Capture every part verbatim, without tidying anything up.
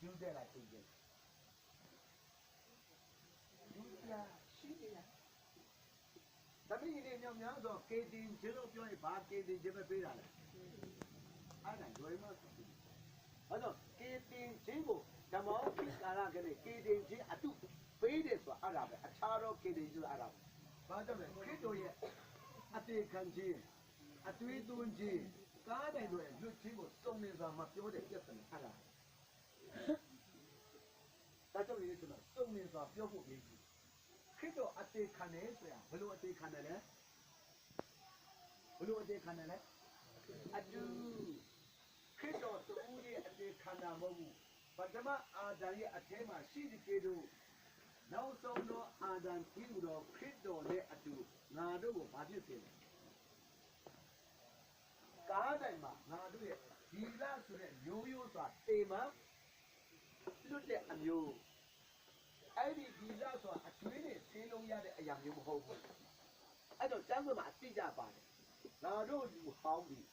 ဒုစရိုက်လာတင်ခြင်း။ ဒုစရိုက်ရှိနေရ။ ဒါပေမဲ့ ယနေ့မြောက်များစွာ ကယ်တင်ခြင်းလို့ပြောရင် ဘာကယ်တင်ခြင်းပဲပေးတာလဲ။ အဲ့ဒါလွဲမှားစွာဖြစ်နေတယ်။ ဘာကြောင့် ကယ်တင်ခြင်းကို ဓမ္မဟောင်းခေတ်ကာလကလေး ကယ်တင်ခြင်းအတုပေးတယ်ဆိုတာ အဲ့ဒါပဲ။ အခြားသောကယ်တင်ခြင်းဆိုတာ အဲ့ဒါပဲ။ ဘာကြောင့်လဲ။ ခရစ်တော်ရဲ့အသေခံခြင်း၊ အသွေးသွန်းခြင်း၊ ကားတိုင်တို့ရဲ့လွတ်ခြင်းကို စုံလင်စွာမပြောတဲ့ပြဿနာ အဲ့ဒါပဲ။ ဒါကြောင့် ယနေ့ကျွန်တော် စုံလင်စွာပြောဖို့အရေးကြီးတယ်။ ခရစ်တော်အသေခံတယ်ဆိုတာ ဘယ်လိုအသေခံတယ်လဲ။ ဘယ်လိုအသေခံတယ်လဲ။ အတု။ ခရစ်တော်တဦးတည်းအသေခံတာမဟုတ်ဘူး။ ပထမအာဒံရဲ့အထဲမှာရှိသကဲ့သို့ နောက်ဆုံးသောအာဒံတည်းဟူသောခရစ်တော်နဲ့အတူ ငါတို့ကိုဘာဖြစ်စေလဲ။ ကားတိုင်မှာ ငါတို့ရဲ့ဗီဇဆိုတဲ့မျိုးရိုးစွာသေမှလွတ်တဲ့အမျိုး၊ အဲ့ဒီဗီဇဆိုတာ အကြွေးနဲ့ဆေးလုံးရတဲ့အရာမျိုးမဟုတ်ဘူး။ အဲ့တော့ ကျမ်းစာမှာအတိအကျပါတယ်။ ငါတို့လူဟောင်းတွေ၊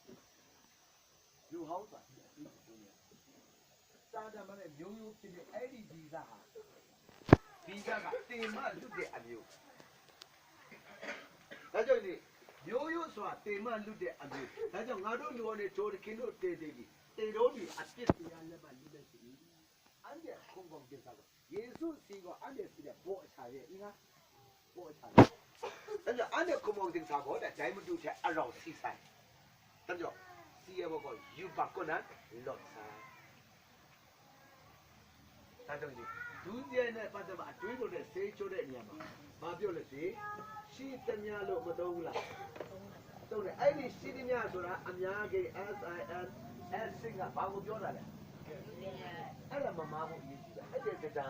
လူဟောင်းဆိုတာ ဒီအသွေးကိုပြောနေတာ။ စာတန်မနဲ့မျိုးရိုးဖြစ်တဲ့ အဲ့ဒီဗီဇဟာ၊ ဗီဇကသေမှလွတ်တဲ့အမျိုး။ ဒါကြောင့် ဒီမျိုးရိုးဆိုတာ သေမှလွတ်တဲ့အမျိုး။ ဒါကြောင့် ငါတို့လူဟောင်းနဲ့ ထိုသခင်တို့တည်တည်ပြီ။ သေတော့ပြီ၊ အပြစ်တရားလက်မှလွတ်လပ်စေ။ အန်ဒီခုံပုံတင်စားတော့ ယေရှုစီကို အန်ဒီစီတဲ့ဘောအချာရဲ့အင်းလား။ ဘောအချာရဲ့။ အဲ့တော့ အန်ဒီခုံပုံတင်စားတော့ ဒါဒိုင်မတူထဲအရောင်စီဆိုင်။ ဒါကြောင့် စီရဲ့ဘောကယူပါကောနန်လော့ဆာ။ ဒါကြောင့် ဒုစရိုက်နဲ့ပတ်သက်ပြီး အတွေးလိုတဲ့ ဆေးချိုးတဲ့နေရာမှာ ဘာပြောလဲဆိုရင် ရှိသမျှလို့မသုံးဘူးလား။ သုံးတယ်။ အဲ့ဒီရှိသမျှဆိုတာ အများကြီး S I N S က ဘာကိုပြောတာလဲ။ အဲ့ဒါမမှားဖို့အရေးကြီးတာ။ အဲ့ဒီတဒါ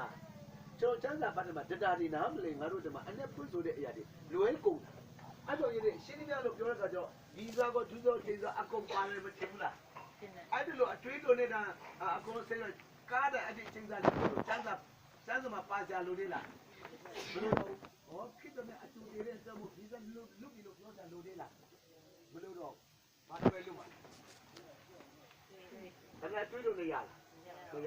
ကျွန်တော်ကျမ်းစာဘတ်ထဲမှာ တဒါနေနားမလည် ငါတို့ဒီမှာအနက်ဖွင့်ဆိုတဲ့အရာတွေလွဲကုန်တာ။ အဲ့တော့ ယနေ့ရှိသမျှလို့ပြောတဲ့အခါကျတော့ ဒီစာကော ဒုသောအချိန်စာအကုန်ပါတယ်မထင်ဘူးလား။ အဲ့ဒီလိုအတွေးလိုနဲ့ဒါ အကုန်ဆဲတော့ ကားတဲ့အသည့်အချိန်စာတွေကျမ်းစာ ကျမ်းစာမှာပါစရာလိုသေးလား။ မလိုတော့ဘူး။ ဟော ခရစ်တော်နဲ့အတူနေတဲ့အတွက်မို့ ဒီကလွတ်လွတ်ပြီလို့ပြောစရာလိုသေးလား။ မလိုတော့ဘူး။ ဘာတွေလုပ်မှာလဲ။ ဒါနဲ့အတွေးလိုနေရလား။ မရဘူး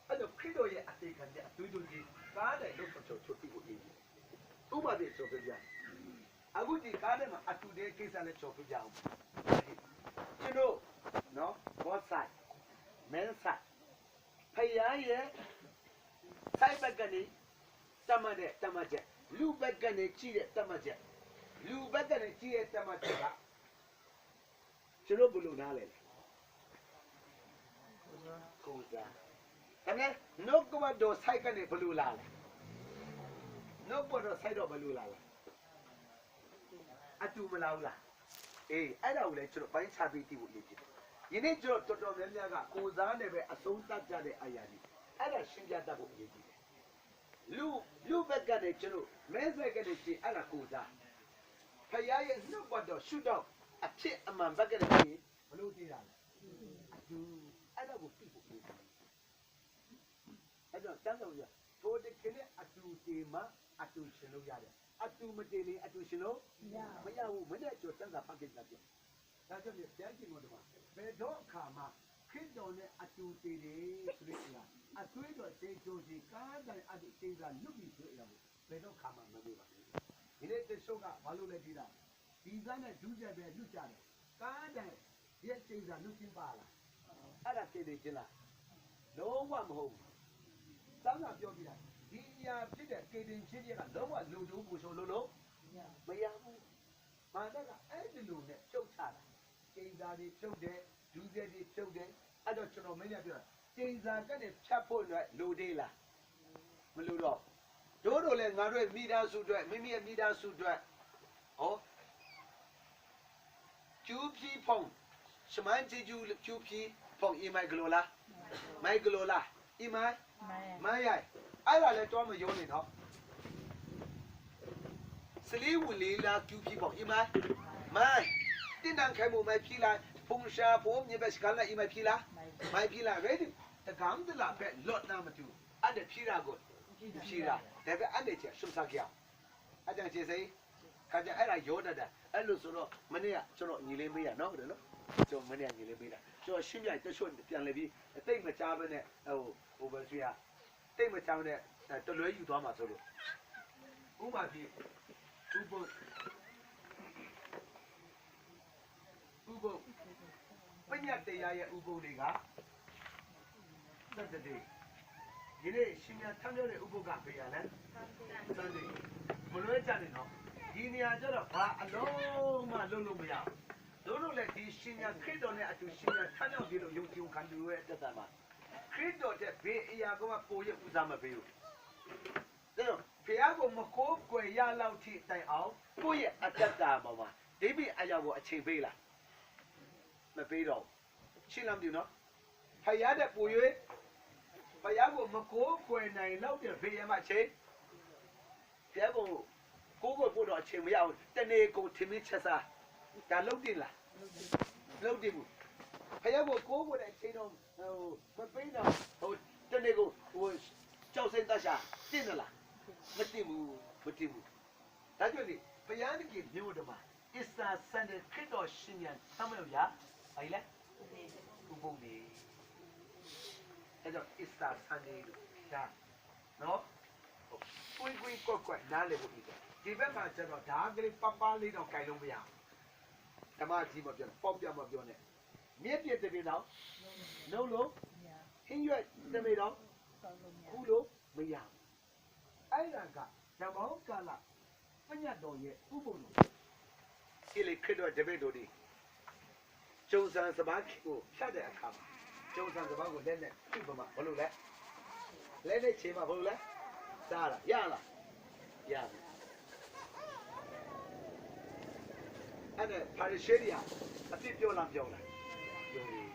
။ အဲ့တော့ ခရစ်တော်ရဲ့အသေခံတဲ့အတွေးလိုကြီး ကားတဲ့လုပ်ဆောင်ချက်ချိုးပြီးကိုအရေးကြီးတယ်။ ဥပမာတွေချိုးပြပြ။ အခုဒီကားထဲမှာအတူတဲ့ကိစ္စလည်းချိုးပြပြအောင်။ ကျွန်တော်နော် both side, men's side ဖယားရဲ့ side ဘက်ကနေတတ်မှတ်တဲ့တတ်မှတ်ချက်၊ လူဘက်ကနေကြည့်တဲ့တတ်မှတ်ချက်၊ လူဘက်ကနေကြည့်တဲ့တတ်မှတ်ချက်က ကျွန်တော်ဘယ်လိုနားလဲလဲ။ ကိုယ်စား။ ဒါနဲ့နှုတ်ကပတ်တော် side ကနေဘယ်လိုလာလဲ။ နှုတ်ကပတ်တော် side တော့ဘယ်လိုလာလဲ။ အတူမလာဘူးလား။ အေး အဲ့ဒါကိုလည်းကျွန်တော်ပိုင်းခြားပြီးသိဖို့အရေးကြီးတယ်။ ယနေ့ကျွန်တော်တော်တော်များများကကိုယ်စားနဲ့ပဲအဆုံးသတ်ကြတဲ့အရာကြီး အဲ့ဒါရှင်းပြတတ်ဖို့အရေးကြီးတယ်။ လူလူဘက်ကနေကျွန်တော်မဲဆွဲကနေကြည့်အဲ့ဒါကိုယ်စားဖခင်ရဲ့နှုတ်ပတ်တော်ရှုထောင့်အဖြစ်အမှန်ဘက်ကနေကြည့်ဘယ်လိုတည်တာလဲ။ အတူအဲ့ဒါကိုသိဖို့အရေးကြီးတယ်။ အဲ့တော့ကျမ်းစာမှာထိုတခင်နဲ့အတူတည်မှအတူရှင်လို့ရတယ်။ အတူမတည်ရင်အတူရှင်လို့မရဘူး။ မရဘူး။ မနေ့ကကျွန်တော်ကျမ်းစာဖတ်ခဲ့ကြတယ်။ ဒါကြောင့်ဒီဘုရားရှင်ကိုဒီမှာဘယ်တော့အခါမှခရစ်တော်နဲ့အတူတည်တယ်ဆိုတဲ့အရာအသွေးတော်စေချိုးခြင်းကားတိုင်အသည့်အချိန်စာလွတ်ပြီဆိုတဲ့အရာကိုဘယ်တော့အခါမှမမေ့ပါဘူး။ ဒီနေ့တချို့ကဘာလို့လဲဒီလား။ ဒီသားနဲ့ဒုစရိုက်ပဲလွတ်ကြတယ်။ ကားတိုင်ရဲ့အချိန်စာလွတ်ခြင်းပါလား။ အဲ့ဒါကယ်တင်ခြင်းလား။ လုံးဝမဟုတ်ဘူး။ စမ်းသာပြောပြတာဒီအရာဖြစ်တဲ့ကယ်တင်ခြင်းရဲ့ကလုံးဝလူတူပူဆိုလို့လို့မရဘူး။ မာနကအဲ့ဒီလိုနဲ့ဖြုတ်ချတာ။ ကျိန်စာတွေဖြုတ်တယ်။ ဒုစရိုက်တွေဖြုတ်တယ်။ အဲ့တော့ကျွန်တော်မင်းလည်းပြောတာကျိန်စာကတ်တွေဖြတ်ဖို့အတွက်လိုသေးလား။ မလိုတော့ဘူး။ တို့တို့လည်းငါတို့ရဲ့မိသားစုအတွက်မိမိရဲ့မိသားစုအတွက်ဟောကျူးဖြီးဖုံကျူးဖြီးဖုံအီမိုက်ကလိုလား။ မိုက်ကလိုလား။ အီမိုက်။ မိုက်ရိုက်အဲ့ဒါလည်းတွားမယိုးနေတော့ စလေးဝူလေးလားကျူးဖြီးဖုံအီမိုက်မိုက်တင်းနံခဲမူမိုက်ဖြီးလား။ ဖုံရှာဖိမြေပဲစကလအီမိုက်ဖြီးလား။ မိုက်ဖြီးလား။ ရဲတူတကမ်တလာဖဲလော့နာမတူအဲ့ဒါဖြီးတာကိုဖြီးတာဒါပဲအဲ့ဒါချက်ရှုံးစားကြအောင်။ အဲ့ဒါကျေးဇူးခါကျအဲ့ဒါရောတတ်တာအဲ့လိုဆိုတော့မနေ့ကကျွန်တော်ညီလေးမေးတာနော်ဘယ်လိုလဲကျွန်တော်မနေ့ကညီလေးမေးတာ ဆိုတော့ ရှင်းပြရင် တချို့ ပြန်လည်ပြီး သိပ်မကြားဘဲနဲ့ ဟို၊ ဟိုပဲ ဆိုရ၊ သိပ်မကြားဘဲနဲ့ အဲ၊ တလွဲယူသွားမှာစိုးလို့။ ဥပမာဖြင့် ဥပုသ်၊ ဥပုသ်၊ ပညတ်တရားရဲ့ ဥပုသ်နေ့က Saturday။ ဒီနေ့ ရှင်ပြန်ထမြောက်တဲ့ ဥပုသ်က ဘယ်ရလဲ။ Sunday။ မလွဲကြနဲ့နော်။ ဒီနေရာကျတော့ ဘာအလုံးမှ လုပ်လို့မရဘူး။ သို့သော်လည်း ဒီရှင်ပြန်ခရစ်တော်နဲ့အတူ ရှင်ပြန်ထမြောက်ပြီလို့ ယုံကြည်ခံသူရဲ့ အသက်တာမှာ ခရစ်တော်ထက် ဘယ်အရာကမှ ကိုယ့်ရဲ့ဦးစားမပေးဘူး။ ဒါကြောင့် ဘုရားကို မကိုးကွယ်ရလောက်သည့်တိုင်အောင် ကိုယ့်ရဲ့အသက်တာပေါ်မှာ ဒိဗ်အရာကို အချိန်ပေးလား။ မပေးတော့ဘူး။ ရှင်းလားမသိဘူးနော်။ ဘုရားထက်ပို၍ ဘုရားကို မကိုးကွယ်နိုင်လောက်တဲ့ ဘယ်အရာမှ အချိန်၊ ဘုရားကို ကိုးကွယ်ဖို့တော့ အချိန်မရဘူး။ တနေ့ကို ထမင်းချက်စား ဒါလုပ်သင့်လား။ လုပ်သင့်ဘူး။ ဘုရားကို ကိုးကွယ်တဲ့အချိန်တော့ ဟို၊ မပေးတော့ ဟို၊ တနေ့ကို ဟို၊ ကျောက်စိမ်းသတ်ရှာ သင့်သလား။ မသင့်ဘူး။ မသင့်ဘူး။ ဒါကြောင့်လေ ဘုရားသခင် မျိုးဓမ္မ Easter Sunday ခရစ်တော်ရှင်ပြန်ထမြောက်ရာ ဘာကြီးလဲ။ ဥပုသ်နေ့။ အဲကြောင့် Easter Sunday လို့ ဒါနော်။ ဟို၊ ကွင်းကွင်းကွက်ကွက် နားလည်ဖို့ ဒီဘက်၊ ဒီဘက်မှာကျတော့ ဒါကလေးပါးပါးလေးတော့ ကိုင်လို့မရဘူး။ ဓမ္မကြီးမပြောနဲ့၊ ပေါက်ပြမပြောနဲ့။ မျက်ပြစ်တပင်တော့ နုတ်လို့၊ ဟင်းရွက်တပင်တော့ ခူးလို့မရဘူး။ အဲ့ဒါက ဓမ္မဟောကာလ ပညတ်တော်ရဲ့ ဥပုသ်တော်။ ရှေးလေခရစ်တော်တပည့်တော်တွေ ကျုံစံစပါးကို ဖြတ်တဲ့အခါမှာ ကျုံစံစပါးကို လက်နဲ့ထုပြီးမှ ဘာလို့လဲ။ လက်နဲ့ချိန်မှ ဘာလို့လဲ။ စားလား။ ရလား။ ရပြီ။ အဲ့ဒါ ဖာရိရှဲတွေဟာ အပြစ်ပြောလား မပြောဘူးလား။ ပြောတယ်။